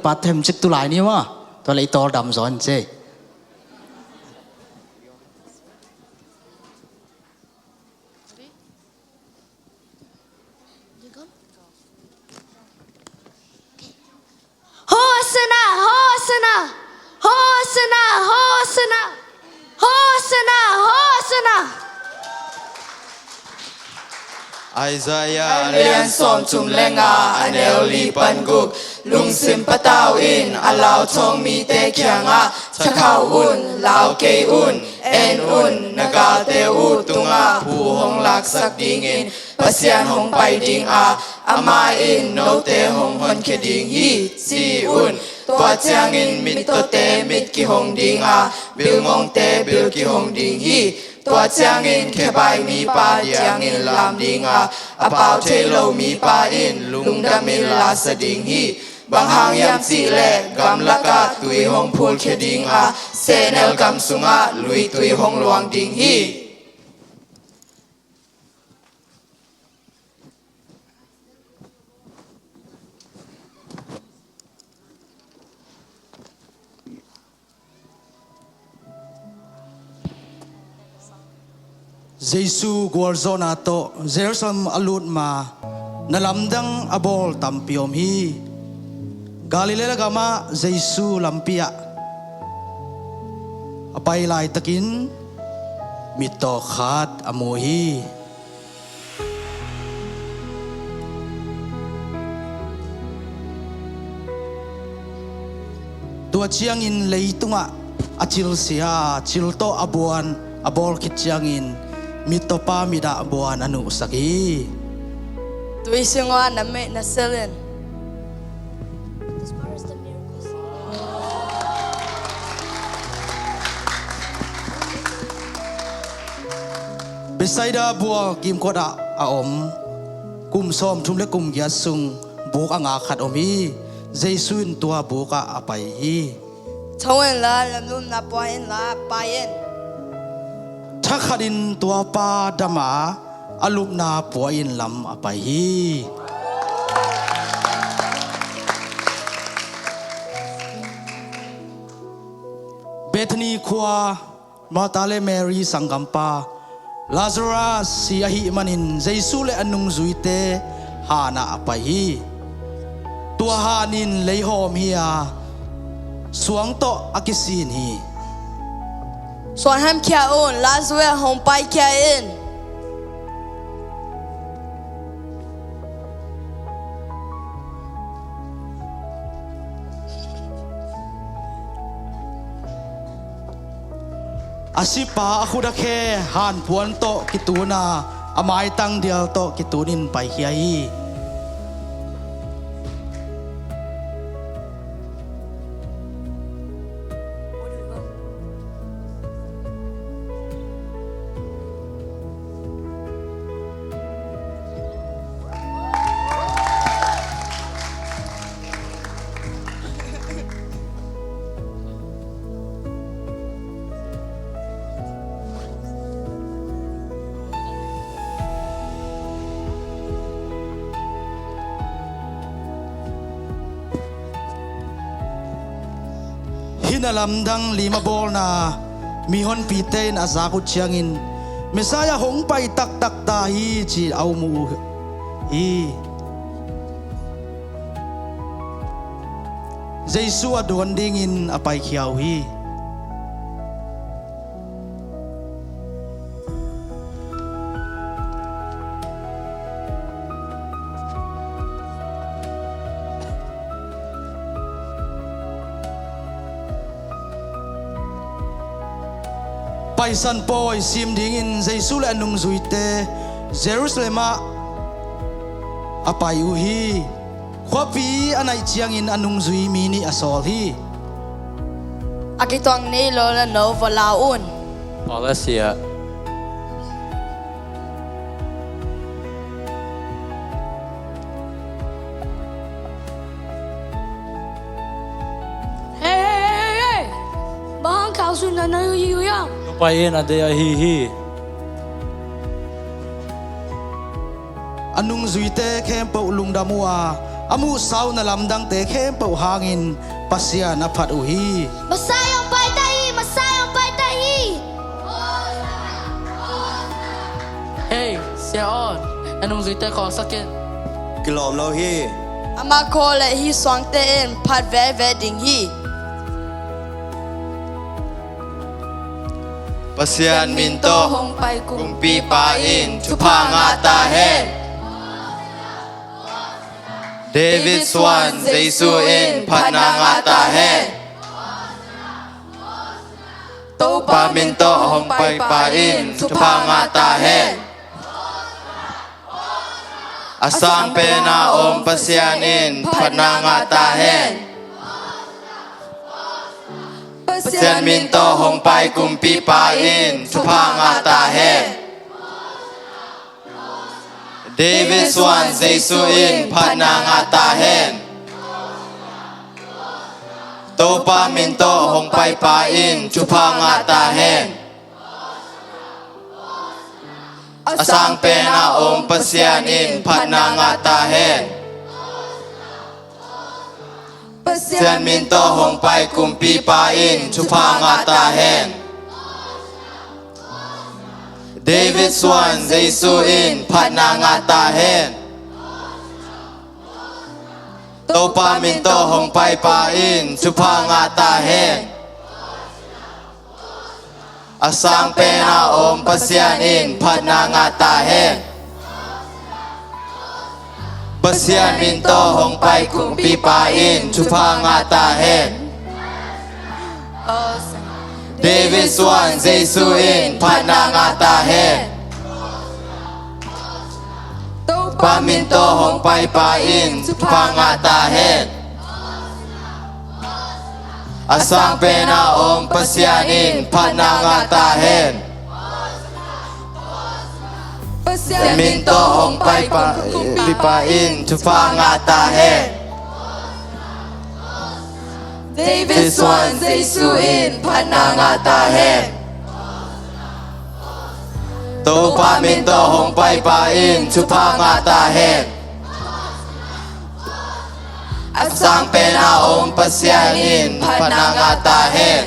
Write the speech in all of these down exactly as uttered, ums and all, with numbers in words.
Pat them cik tu lai ni maw. Tua leh i tawl dam zaw in ci. Hosanna, Hosanna, Hosanna, Hosanna, Hosanna, Hosanna. Isaiah a lian sawmthum le nga, a neu li pan guk. Lungsim patau in a lauthawng mite kiangah, thakhauh un, lau kei un, en un, na galte uh tungah phu hong laksak dingin Pasian hong pai ding a, amah in note hong honkhia ding hi, ci un. Tua ciangin mittawte mit kihong ding a, bilngongte bil kihong ding hi. Tua ciangin khebai mipa diangin lam ding a, a pau thei lo mipa in lungdamin lasa ding hi. Bang hang hiam cih leh gamlakah tui hong phulkhia ding a, sehnel gam sungah luitui hong luang ding hi. Jesu gualzawhna tawh Jerusalem a lut ma, na lamdang a bawl tampi om hi. Galilee gamah Jesu lampi ah a pai laitakin mittaw khat a mu hi. Tua ciangin leitungah a cilsia, cil tawh a buan a bawl khit ciangin mittawpa mitah buan a nuhsak hi. Tui sungah na mei na sel in. Bethsaida bual kimkotah a om kum sawmthum le kum giat sung buk a ngak khat om hi. Jesu in tua bukah a pai hi. Tho inla, na lupna pua inla, pai in. Thakhatin tuapa dam a, a lupna pua in lam a pai hi. Bethany khua Martha le Mary sanggampa Lazarus si ahih manin Jesu le a nungzuite han ah a pai hi. Tua han in leihawm hi a, suang tawh a kisin hi. Suan hamkhia un, Lazarus hong paikhia in. A sipa a khut a khe hanpuan tawh kitun a, a maitang dial tawh kitunin paikhia hi. Hih na lamdang lim a bawlna mihonpite in a zak uh ciangin, Messiah hong pai taktak ta hi ci a um uh hi. Jesu a duan dingin a paikhia uh hi. Paisan pawi sim dingin Jesu le a nungzuite Jerusalem ah a pai uh hi. Khuapi a naih ciangin a nungzui mi nih a sawl hi. A kituak nei lo le no va lau un. Paul a sia. Hei, hei, hei, hei! Bang hang kau sun na na yu yu yam? Nupai in a dei ahi hi. A nungzuite khempeuh lungdam uh a, A muhsa uh na lamdangte khempeuh hangin Pasian a phat uh hi. Messiah hong pai ta hi, Messiah hong pai ta hi. Hei, Sia Awn, na nungzuite khawlsak in. Kilawm lo hi. Amah khawm leh hih suangte in phat veve ding hi. Pasian min tawh hong pai kumpipa in thupha ngah ta hen. David suan Jesu in phatna ngah ta hen. Topa min tawh hong paipa in thupha ngah ta hen. A sang pena om Pasian in phatna ngah ta hen. Pasian min tawh hong pai kumpipa in thupha ngah ta hen. David suan Jesu in phatna ngah ta hen. Topa min tawh hong paipa in thupha ngah ta hen. A sang pena om Pasian in phatna ngah ta hen. Pasian min tawh hong pai kumpipa in thupha ngah ta hen. David suan Jesu in phatna ngah ta hen. Topa min tawh hong paipa in thupha ngah ta hen. A sang pena om Pasian in phatna ngah ta hen. Pasian min tawh hong pai kumpipa in thupha ngah ta hen. David suan Jesu in phatna ngah ta hen. Topa min tawh hong paipa in thupha ngah ta hen. A sang pena om Pasian in phatna ngah ta hen. Pasian min tawh hong paipa in thupha ngah ta hen. David suan Jesu in phatna ngah ta hen. Topa min tawh hong paipa in thupha ngah ta hen. A sang pena om Pasian in phatna ngah ta hen.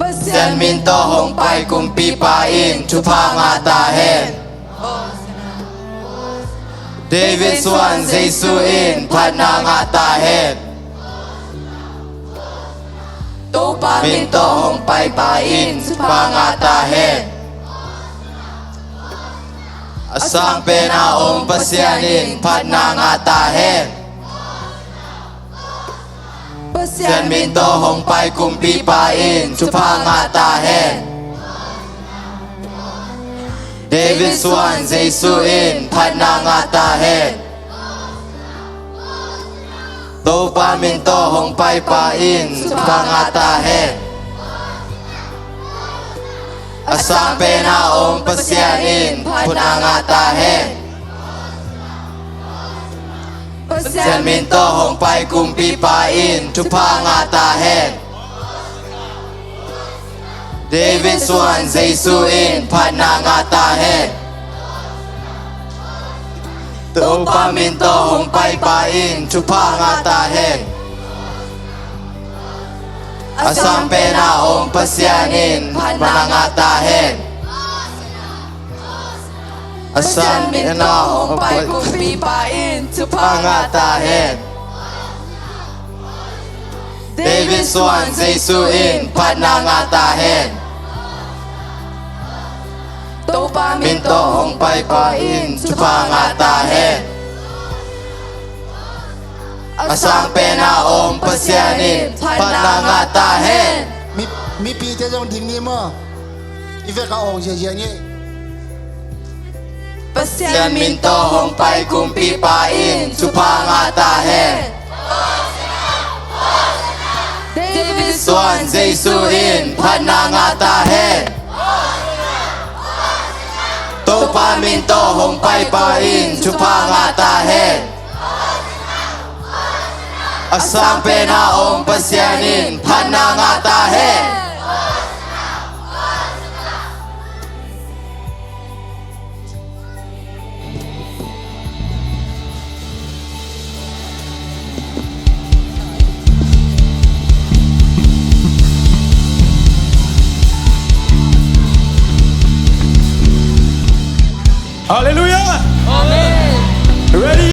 Pasian min tawh hong pai kumpipa in thupha ngah ta hen. David suan Jesu in phatna ngah ta hen. Topa min tawh hong paipa in thupha ngah ta hen. A sang pena om Pasian in phatna ngah ta hen. Pasian min tawh hong pai kumpipa in thupha ngah ta hen. David suan Jesu in phatna ngah ta hen. Topa min tawh hong paipa in thupha ngah ta hen. A sang pena om Pasian in phatna ngah ta hen. Pasian min tawh hong pai kumpipa in thupha ngah ta hen. David suan Jesu in phatna ngah ta hen. Topa min tawh hong paipa in thupha ngah ta hen. A sang pena om Pasian in phatna ngah ta hen. A sang pena hong pai kumpipa in thupha ngah ta hen. David suan Jesu in phatna ngah ta hen. Topa min tawh hong paipa in thupha ngah ta hen. A sang pena om Pasian in phatna ngah ta hen. Mi, mipite zong ding ni maw? I vek a awng ziahziah ni. Pasian min tawh hong pai kumpipa in thupha ngah ta hen. David suan Jesu in phatna ngah ta hen. Topa min tawh hong paipa in thupha ngah ta hen. A sang pena om Pasian in phatna ngah ta hen. Halleluia.